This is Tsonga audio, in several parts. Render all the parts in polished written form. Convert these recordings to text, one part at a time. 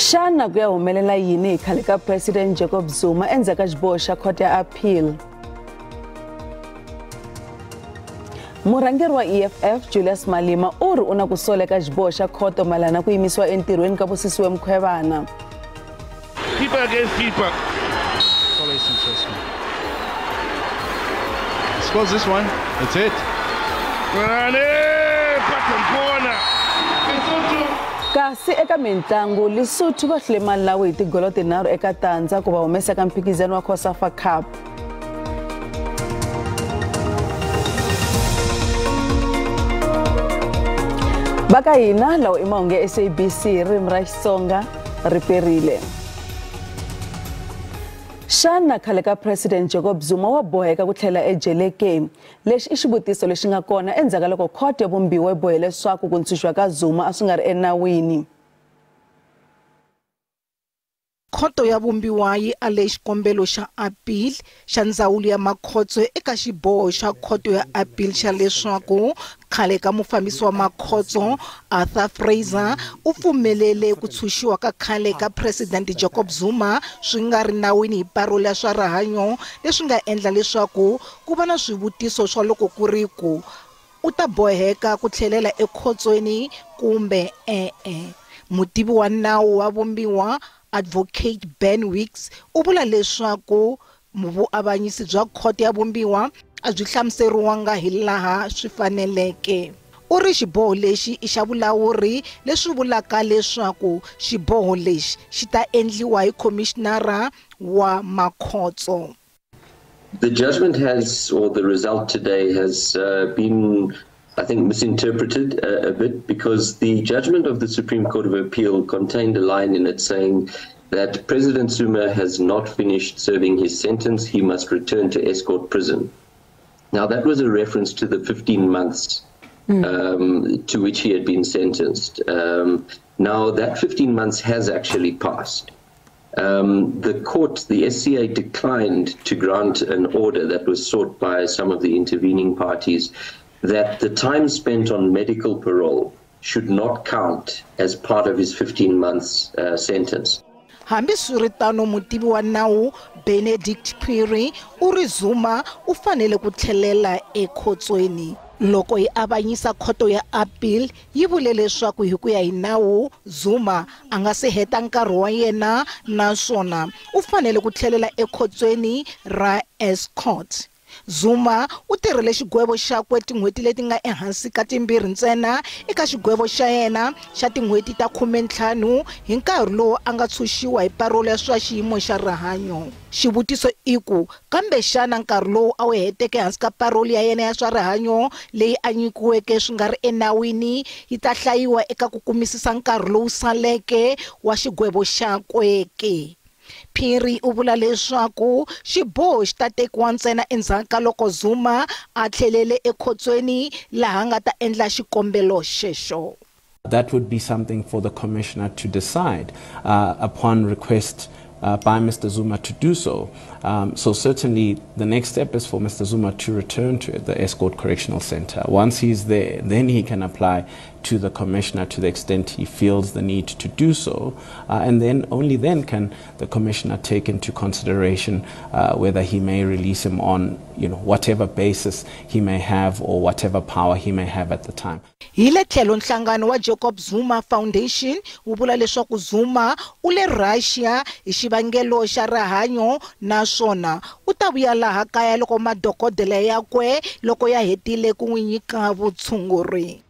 Xana ku ya humelela yini hi khale ka President Jacob Zuma endzhaku ka xiboho xa khoto ya appeal? Murhangeri wa EFF Julius Malema u ri u na ku sola eka xiboho xa khoto mayelana na ku yimisiwa entirhweni ka Busisiwe Mkhwebane. Keeper against keeper. Scores this one. That's it. Kasi eka mintlangu Lesotho va hlule Malawi hi tigolo tinharhu eka tandza ku va humesa ka mphikizano wa COSAFA Cup. Va ka hina lawa i mahungu ya SABC ririmi ra Xitsonga ri perile. Xana khale ka President Jacob Zuma wa boheka ku tlhela ejele ke? Lexi i xivutiso lexi nga kona endzhaku ka loko khoto ya vumbiwa yi bohe leswaku ku ntshunxiwa ka Zuma a swi nga ri enawini. Khoto ya vumbiwa yi ale xikombelo xa appeal xa ndzawulo ya makhotso eka xiboho xa khoto ya appeal xa leswaku khale ka mufambisi wa makhotso Arthur Fraser u pfumelele ku tshunxiwa ka khale ka President Jacob Zuma swi nga ri nawini hi parole ya swa rihanyo, leswi nga endla leswaku ku va na swivutiso swa loko ku ri ku u ta boheka ku tlhelela ekhotsweni kumbe e-e. Mutivi wa nawu wa vumbiwa Advocate Ben Weeks u vula leswaku vuavanyisi bya khoto ya vumbiwa a byi hlamuseriwanga hi laha swi faneleke. U ri xiboho lexi i xa vulawuri, leswi vulaka leswaku xiboho lexi xi ta endliwa hi khomishinara wa makhotso. The judgment has, or the result today has been, I think, misinterpreted a bit, because the judgment of the Supreme Court of Appeal contained a line in it saying that President Zuma has not finished serving his sentence, he must return to Escort prison. Now, that was a reference to the 15 months to which he had been sentenced. Now, that 15 months has actually passed. The court, the SCA, declined to grant an order that was sought by some of the intervening parties that the time spent on medical parole should not count as part of his 15 months sentence. Hambiswiritano, mutivi wa nawu Benedict Phiri u ri Zuma u fanele ku tlhelela ekhotsweni. Loko yi avanyisa khoto ya appeal yi vule leswaku hi ku ya hi nawu Zuma a nga se heta nkarhi wa yena naswona u fanele ku tlhelela ekhotsweni ra Escort. Zuma u tirhele xigwevo xakwe tin'hweti leti nga ehansi ka timbirhi ntsena eka xigwevo xa yena xa tin'hweti ta 15 hi nkarhi lowu a nga tshunxiwa hi parole ya swa xiyimo xa rihanyo. Xivutiso i ku kambe xana nkarhi lowu a wu heteke hansi ka parole ya yena ya swa rihanyo leyi a nyikiweke swi nga ri enawini yi ta hlayiwa eka ku kumisisa nkarhi lowu saleke wa xigwevo xakwe ke? Phiri u vula leswaku xiboho xi ta tekiwa ntsena endzhaku ka loko Zuma a tlhelele ekhotsweni laha nga ta endla xikombelo xexo. That would be something for the commissioner to decide upon request by Mr. Zuma to do so. So certainly the next step is for Mr. Zuma to return to the Escort Correctional Center. Once he's there, then he can apply to the commissioner to the extent he feels the need to do so. And then only then can the commissioner take into consideration whether he may release him on, you know, whatever basis he may have or whatever power he may have at the time. Hi le tlhelo nhlangano wa Jacob Zuma Foundation wu vula leswaku Zuma u le Russia hi xivangelo xa rihanyo naswona u ta vuya laha kaya loko madokodela yakwe loko ya hetile ku n'wi nyika vutshunguri.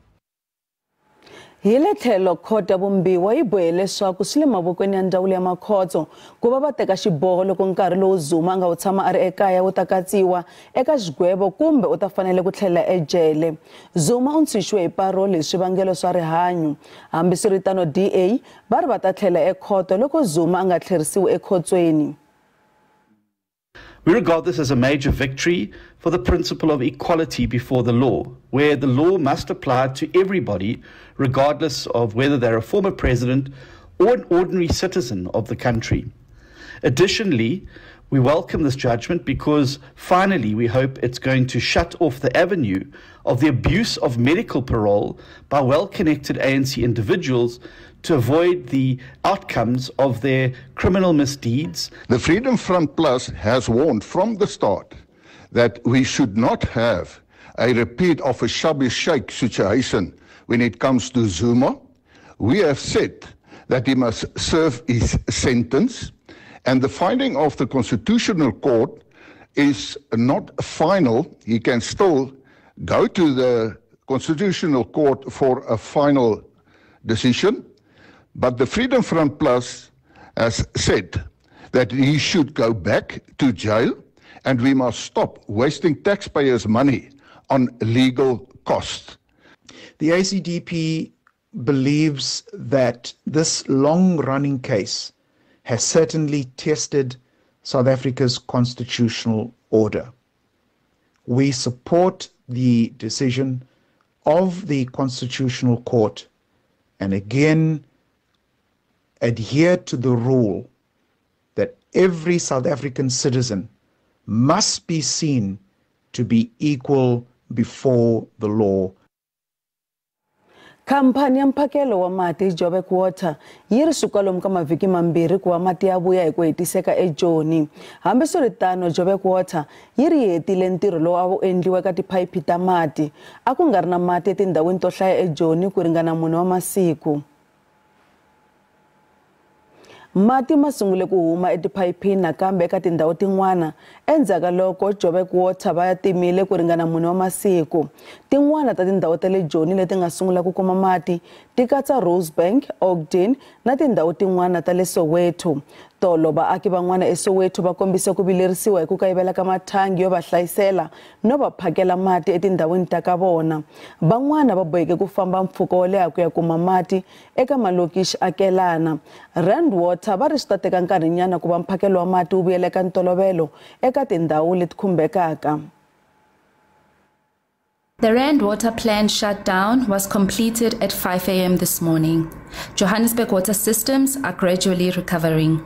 Hi le tlhelo khoto ya vumbiwa yi bohe leswaku swi le mavokweni ya ndzawulo ya makhotso ku va va teka xiboho loko nkarhi lowu Zuma a nga wu tshama a ri ekaya wu ta katsiwa eka xigwevo kumbe u ta fanele ku tlhela ejele. Zuma u ntshunxiwe hi parole hi swivangelo swa rihanyo. Hambiswiritano, DA va ri va ta tlhela ekhoto loko Zuma a nga tlherisiwi ekhotsweni. We regard this as a major victory for the principle of equality before the law, where the law must apply to everybody, regardless of whether they're a former president or an ordinary citizen of the country. Additionally, we welcome this judgment because finally we hope it's going to shut off the avenue of the abuse of medical parole by well-connected ANC individuals to avoid the outcomes of their criminal misdeeds. The Freedom Front Plus has warned from the start that we should not have a repeat of a shabby shake situation when it comes to Zuma. We have said that he must serve his sentence, and the finding of the Constitutional Court is not final. He can still go to the Constitutional Court for a final decision, but the Freedom Front Plus has said that he should go back to jail, and we must stop wasting taxpayers' money on legal costs. The ACDP believes that this long-running case has certainly tested South Africa's constitutional order. We support the decision of the Constitutional Court and again adhere to the rule that every South African citizen must be seen to be equal before the law. Khampani ya mphakelo wa mati Joburg Water yi ri swi kwalomu ka mavhiki mambirhi ku va mati ya vuya hi ku hetiseka eJoni. Hambiswiritano, Joburg Water yi ri hetile ntirho lowu a wu endliwa eka tiphayiphi ta mati. A ku nga ri na mati etindhawini to hlaya eJoni ku ringana 4 wa masiku. Mati ma sungule ku huma etiphayiphini nakambe eka tindhawu tin'wana endzhaku ka loko Joburg Water va ya timile ku ringana 4 wa masiku. Tin'wana ta tindhawu ta le Joni leti nga sungula ku kuma mati ti katsa Rosebank, Oakdene na tindhawu tin'wana ta le Soweto. Tolo vaaki van'wana eSoweto va kombise ku vilerisiwa hi ku kayivela ka mathangi yo va hlayisela no va phakela mati etindhawini ta ka vona. Van'wana va boheke ku famba mpfhuka wo leha ku ya kuma mati eka malokixi akelana. Rand Water va ri swi ta teka nkarhinyana ku va mphakelo wa mati wu vuyela eka ntolovelo eka tindhawu leti khumbekaka. The Rand Water plant shutdown was completed at 5 a.m. this morning. Johannesburg water systems are gradually recovering.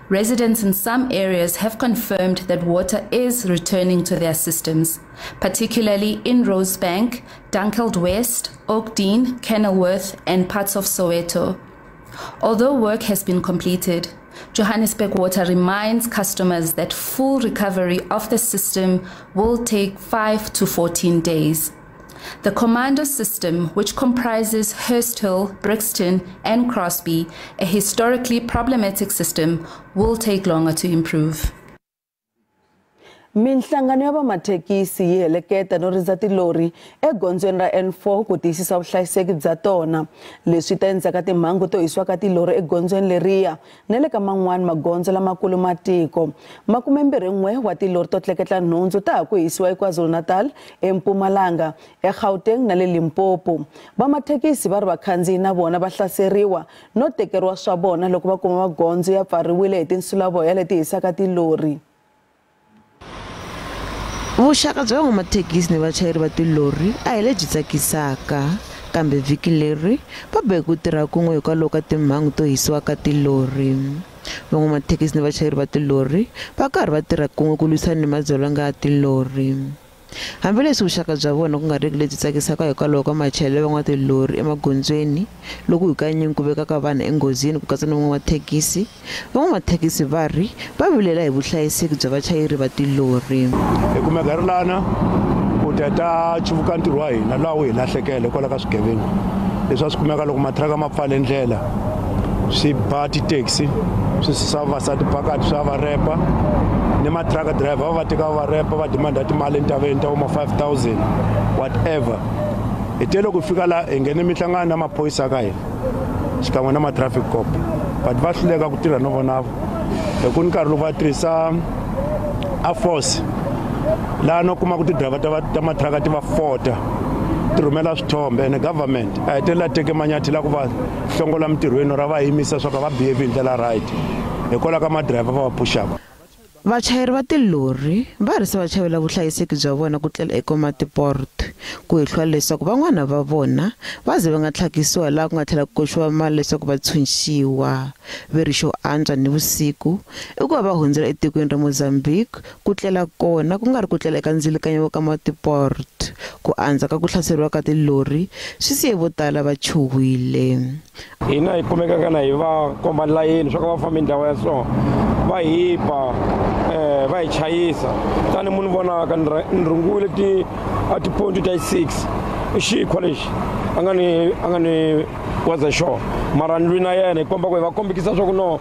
Residents in some areas have confirmed that water is returning to their systems, particularly in Rosebank, Dunkeld West, Oakdene, Kenilworth, and parts of Soweto. Although work has been completed, Johannesburg Water reminds customers that full recovery of the system will take 5 to 14 days. The Commando system, which comprises Hurst Hill, Brixton, and Crosby, a historically problematic system, will take longer to improve. Minhlangano ya vamathekisi yi heleketa no rindza tilori egondzweni ra N4 ku tiyisisa vuhlayiseki bya tona. Leswi ta endzhaku ka timhangu to hisiwa ka tilori egondzweni leriya na le ka man'wani magondzo lamakulu ma tiko. 21 wa tilori to tleketla nhundzu ta ha ku hisiwa eKwaZulu-Natal, eMpumalanga, eGauteng na le Limpopo. Vamathekisi va ri vakhandziyi na vona va hlaseriwa no tekeriwa swa vona loko va kuma magondzo ya pfariwile hi tinsulavoya leti hisaka tilori. Vuxaka bya van'wamathekisi ni vachayeri va tilori a hi lebyi tsakisaka, kambe vhiki leri va boheke ku tirha kun'we hikwalaho ka timhangu to hisiwa ka tilori. Van'wamathekisi ni vachayeri va tilori va karhi va tirha kun'we ku lwisana ni madzolonga ya tilori. Hambileswi vuxaka bya vona ku nga riki lebyi tsakisaka hikwalaho ka machayelelo ya van'watilori emagondzweni loku hakanyingi ku vekaka vanhu enghozini ku katsa ni van'wamathekisi, van'wamathekisi va ri va vilela hi vuhlayiseki bya vachayeri va tilori. Hi kumeka ri lana ku ta ta chivuka ntirho wa hina laha wu hi lahlekele hikwalaho ka swigevenga leswi a swi kumeka loko mathiraka ma pfale ndlela, swi ba ti-taxi, swi susa vavasati phakathi, swa va repa ni ma-truck driver va teka va repa va demanda timali entaveni ta vo ma 5000 whatever. Hi te loko fika la hi nghene minhlangano na maphorisa ka hina xikan'we na ma-traffic cop, but va hluleka ku tirha no vona hi ku ni nkarhi loko va tirhisa a force laha no kuma ku ti-driver ta mathiraka ti va fota ti rhumela swithombe, ene government a hetelela teke manyathi la ku va hlongola mintirhweni ra va yimisa swa ku va behave hi ndlela right hikwalaho ka ma-driver va va puxaka. Vachayeri va tilori va ri se va chavela vuhlayiseki bya vona ku tlela eKomatipoort ku hehliwa leswaku van'wana va vona va ze va nga tlhakisiwa laha ku nga tlhela ku koxiwa mali leswaku va tshunxiwa. Ve ri xo antswa nivusiku i ku va va hundzela etikweni ra Mozambique ku tlela kona ku nga ri ku tlela eka ndzilikanyo wa Komatipoort. Komatipoort. Ku andza ka ku hlaseriwa ka tilori swi siye vo tala va chuhwile. Hina hi kumekaka na hi va komba layeni swa ku va fambi ndhawu ya so va hi ba va hi chayisa tani munhu vonaka ni rhunguwile ti a tiponti ta 6 i xikhwa lexi a nga ni waza xona mara ni lwi na yena hi komba ku hi va kombekisa swa ku no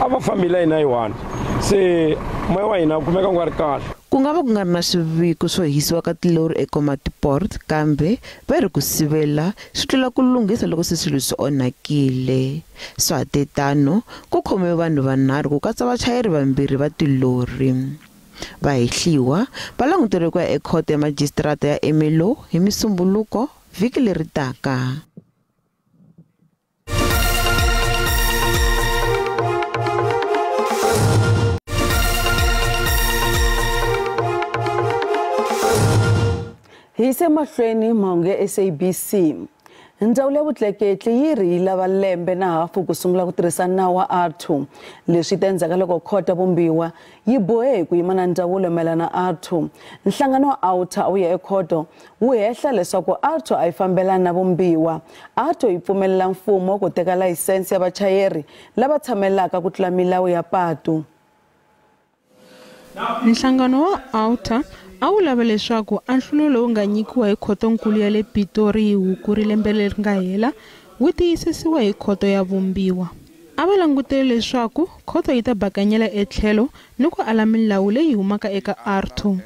a va fambi layeni yi one se moya wa hina kumeka ku nga ri kahle. Ku nga va ku nga ri na swiviko swo hisiwa ka tilori eKomatipoort, kambe va ri ku sivela swi tlula ku lunghisa loko se swilo swi onhakile. Swa ha tano, ku khomiwe vanhu vanharhu ku katsa vachayeri vambirhi va tilori. Va hehliwa va languteriwe ku ya ekhoto ya majisitarata ya Ermelo hi Misumbuluko vhiki leri taka. Hi se mahlweni mahungu ya SABC. Ndzawulo ya vutleketli yi ri yi lava lembe na hafu ku sungula ku tirhisa nawu wa R2. Leswi ta endzhaku ka loko khoto ya vumbiwa yi bohe ku yima na ndzawulo mayelana na R2. Nhlangano wa OUTA wu ya ekhoto wu hehla leswaku R2 a yi fambelani na vumbiwa. R2 yi pfumelela mfumo ku teka layisense ya vachayeri lava tshamelaka ku tlula milawu ya patu. Nhlangano wa OUTA a wu lava leswaku anhlulo lowu nga nyikiwa hi khotonkulu ya le Pitori hi Hukuri lembe leri nga hela wu tiyisisiwa hi khoto ya vumbiwa. A va langutele leswaku khoto yi ta bakanyela etlhelo ni ku ala milawu leyi humaka eka R2.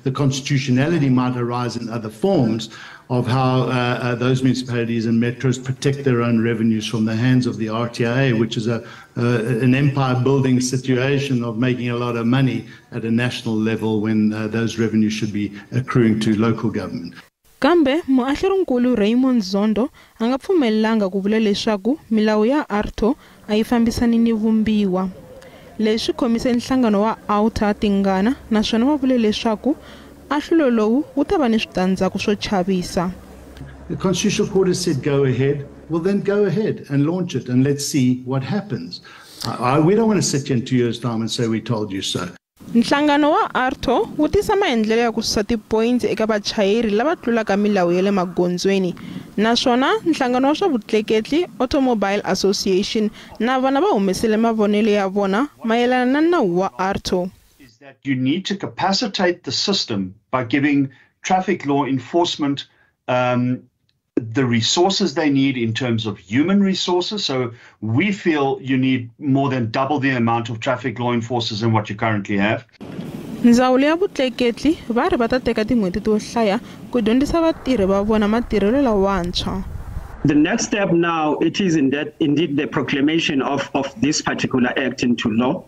The constitutionality might arise in other forms of how those municipalities and metros protect their own revenues from the hands of the RTIA, which is an empire-building situation of making a lot of money at a national level when those revenues should be accruing to local government. Kambe muahlurinkulu Raymond Zondo a nga pfumelelanga ku vula leswaku milawu ya R2 a yi fambisani ni vumbiwa. Leswi khomise nhlangano wa OUTA tingana naswona va vule leswaku ahlulo lowu wu ta va ni switandzhaku swo chavisa. The Constitutional Court has said go ahead. Well, then go ahead and launch it and let's see what happens. We don't want to sit here in 2 years' time and say we told you so. Nhlangano wa R2 wu tisa maendlelo ya ku susa tipoyinti eka vachayeri lava tlulaka milawu ya le magondzweni. Naswona nhlangano wa swa vutleketli Automobile Association na vona va humesile mavonelo ya vona mayelana na nawu wa R2. Is that you need to capacitate the system by giving traffic law enforcement the resources they need in terms of human resources. So we feel you need more than double the amount of traffic law enforcers than what you currently have. Ndzawulo ya vutleketli va ri va ta teka tin'hweti to hlaya ku dyondzisa vatirhi va vona matirhelo lawantshwa. The next step now, it is indeed the proclamation of this particular act into law,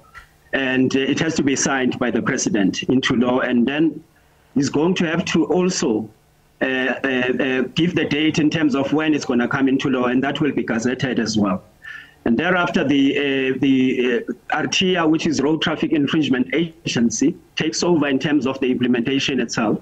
and it has to be signed by the president into law, and then he's going to have to also give the date in terms of when it's going to come into law, and that will be gazetted as well. And thereafter, the RTIA, which is Road Traffic Infringement Agency, takes over in terms of the implementation itself.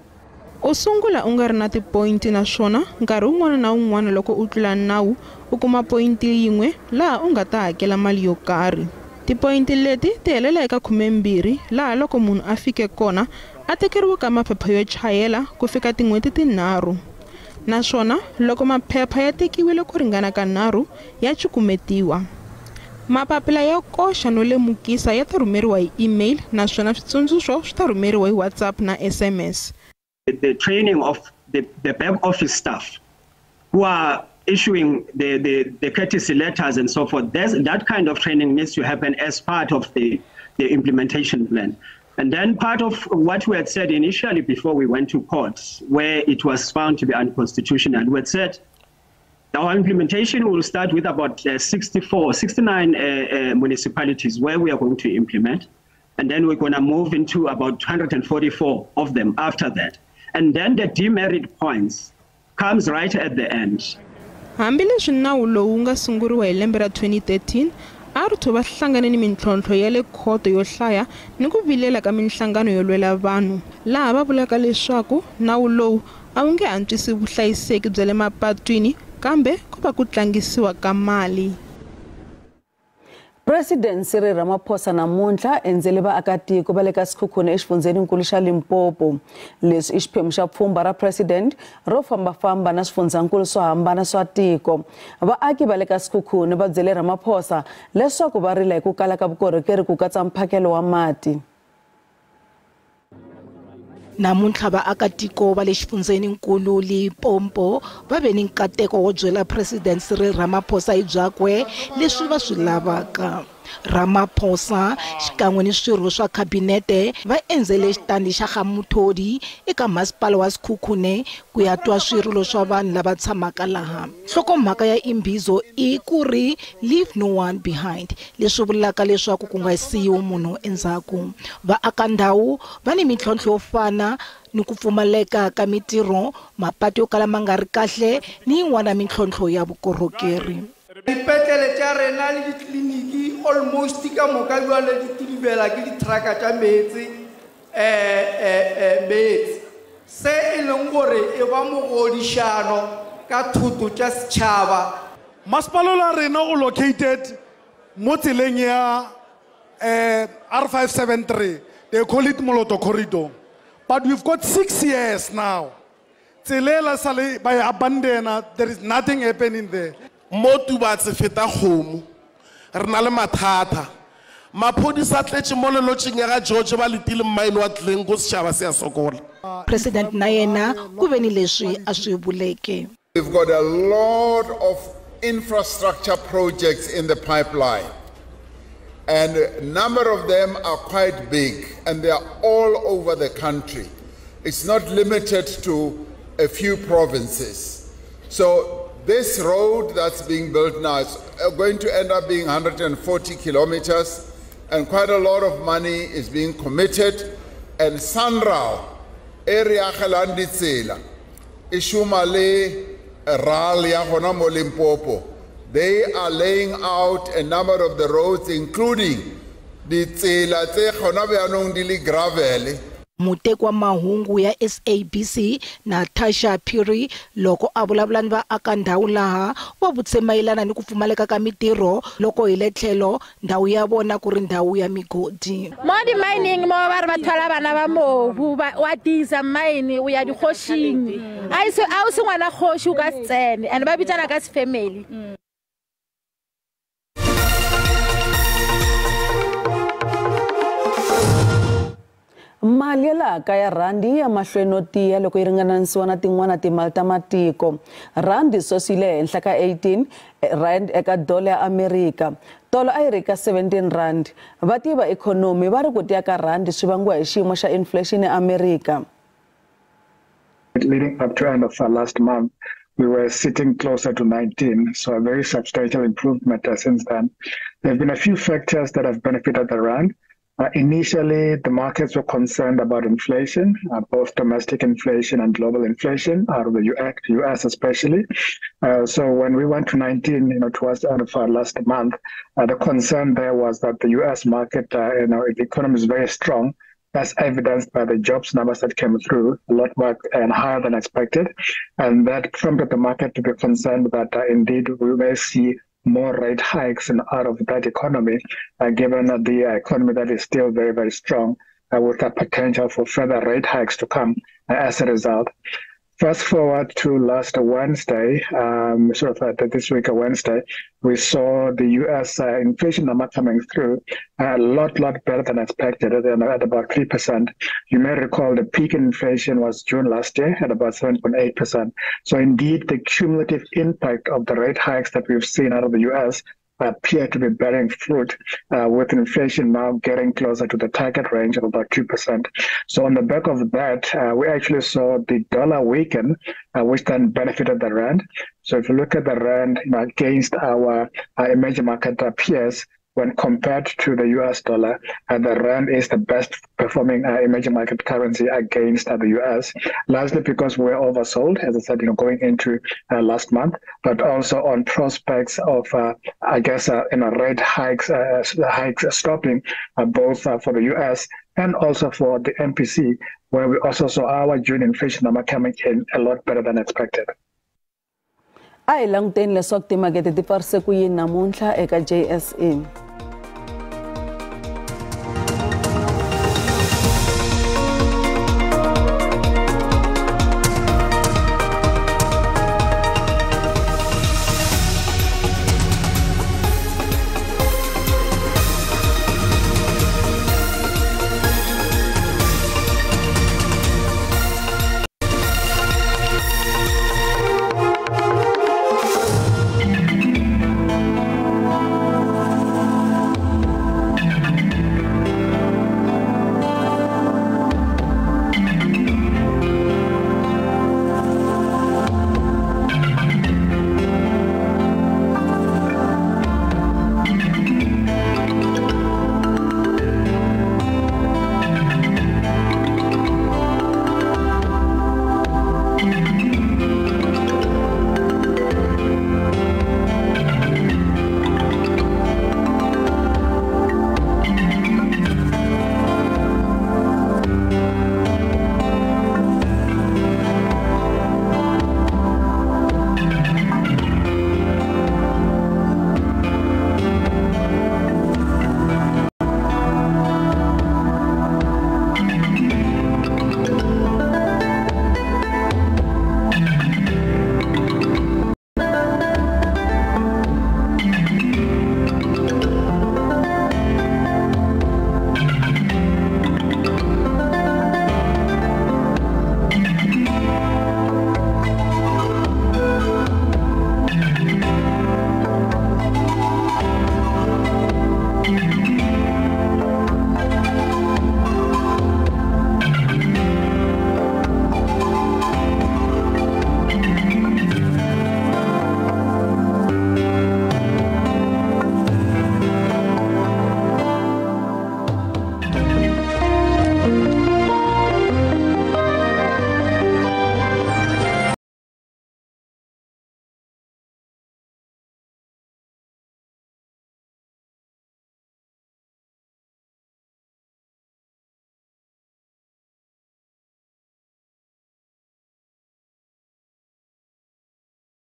U sungula u nga ri na tipoyinti naswona nkarhi wun'wana na wun'wana loko u tlula nawu u kuma poyinti yin'we laha u nga ta hakela mali yo karhi. Tipoyinti leti ti helela eka 12 laha loko munhu a fike kona a tekeriwaka maphepha yo chayela ku fika tin'hweti tinharhu. Naswona loko maphepha ya tekiwile ku ringana ka 3 ya cukumetiwa. Mapapila ya koxa no lemukisa ya ta rhumeriwa hi email naswona switsundzuxo swi ta rhumeriwa hi WhatsApp na SMS. The training of the back office staff who are issuing the courtesy letters and so forth, that kind of training needs to happen as part of the implementation plan. And then part of what we had said initially before we went to court, where it was found to be unconstitutional, we had said our implementation will start with about 69 municipalities where we are going to implement. And then we're going to move into about 244 of them after that. And then the demerit points comes right at the end. Hambileswi nawu lowu nga sunguriwa hi lembe ra 2013, R2 va hlangane ni mintlhontlho ya le khoto yo hlaya ni ku vilela ka minhlangano yo lwela vanhu, laha va vulaka leswaku nawu lowu a wu nge antswisi vuhlayiseki bya le mapatwini kambe ku va ku tlangisiwa ka mali. President Cyril Ramaphosa namuntlha endzele vaakatiko va le ka Sekhukhune exifundzheninkulu xa Limpopo. Leswi i xiphemu xa pfhumba ra President ro fambafamba na swifundzankulu swo hambana swa tiko. Vaaki va le ka Sekhukhune va byele Ramaphosa leswaku va rila hi ku kala ka vukorhokeri ku katsa mphakelo wa mati. Namuntlha vaakatiko va le xifundzheninkulu Limpopo va ve ni nkateko wo byela President Cyril Ramaphosa hi byakwe leswi va swi lavaka. Ramaphosa xikan'we ni swirho swa khabinete va endzele xitandi xa Gamuthodi eka masipala wa Sekhukhune ku ya twa swirilo swa vanhu lava tshamaka laha. Nhlokomhaka ya imbizo i ku ri leave no one behind, leswi vulaka leswaku ku nga siyiwi munhu endzhaku. Vaaka ndhawu va ni mintlhontlho yo fana ni ku pfumaleka ka mitirho, mapatu yo kala ma nga ri kahle ni yin'wana mintlhontlho ya vukorhokeri. Dipetlele tša rena le ditleliniki almost ka moka jwale di tidibela ke ditrucka tša meetse meetse. Se e leng gore e ba mogodišano ka thoto tša setšhaba. Masepala la rena o located mo tseleng ya R573. They call it Moloto Corridor. But we've got 6 years now. Tselela sale by abandona, there is nothing happening there. Mo Tubatse feta kgomo re na le mathata. Maphodisa a tletše mo lelotšeng ya ga George ba letile mmaene wa tleng ko setšhaba se a sokola. President na yena ku ve ni leswi a swi vuleke. We've got a lot of infrastructure projects in the pipeline, and a number of them are quite big, and they are all over the country. It's not limited to a few provinces. So this road that's being built now is going to end up being 140 kilometers, and quite a lot of money is being committed. And SANRAL, area Khalanditsela, Ishumale RAL ya gona mo Limpopo, they are laying out a number of the roads, including the tsela tse gona bjaanong di le gravel. Mutekwa mahungu ya SABC Natasha Phiri loko a vulavula ni vaaka ndhawu laha va vutise mayelana ni ku pfumaleka ka mitirho loko hi le tlhelo ndhawu ya vona ku ri ndhawu ya migodi. Mo di-mining mo ba re ba thola bana ba mobu wa tisa mine o ya dikgošing a o se ngwana kgoši o ka se tsene and ba bitsana ka se-family. Mali ya laha kaya rhandi ya mahlweni no tiya loko yi ringananisiwa na tin'wana timali ta matiko. Rhandi sweswi yi le henhla ka 18 rand eka dola ya Amerika. Tolo a yi ri ka 17 rand. Vativi va ikhonomi va ri ku tiya ka rhandi swi vangiwa hi xiyimo xa inflation eAmerika. Leading up to end of last month, we were sitting closer to 19, so a very substantial improvement since then. There have been a few factors that have benefited the rand. Initially, the markets were concerned about inflation, both domestic inflation and global inflation, out of the US especially. So when we went to 19, towards the end of last month, the concern there was that the US market, the economy is very strong. That's evidenced by the jobs numbers that came through, a lot more and higher than expected. And that prompted the market to be concerned that indeed we may see more rate hikes and out of that economy, given the economy that is still very, very strong, with the potential for further rate hikes to come as a result. Fast forward to last Wednesday, this week, Wednesday, we saw the U.S. Inflation number coming through a lot better than expected, at about 3%. You may recall the peak inflation was June last year at about 7.8%. So indeed, the cumulative impact of the rate hikes that we've seen out of the U.S. appear to be bearing fruit, with inflation now getting closer to the target range of about 2%. So on the back of that, we actually saw the dollar weaken, which then benefited the rand. So if you look at the rand against our emerging market peers, when compared to the US dollar, the rand is the best performing emerging market currency against the US, largely because we're oversold, as I said, going into last month, but also on prospects of, rate hikes, stopping both for the US and also for the MPC, where we also saw our June inflation number coming in a lot better than expected. A hi languteni leswaku timakete ti pfarise ku yini namuntlha eka JSE.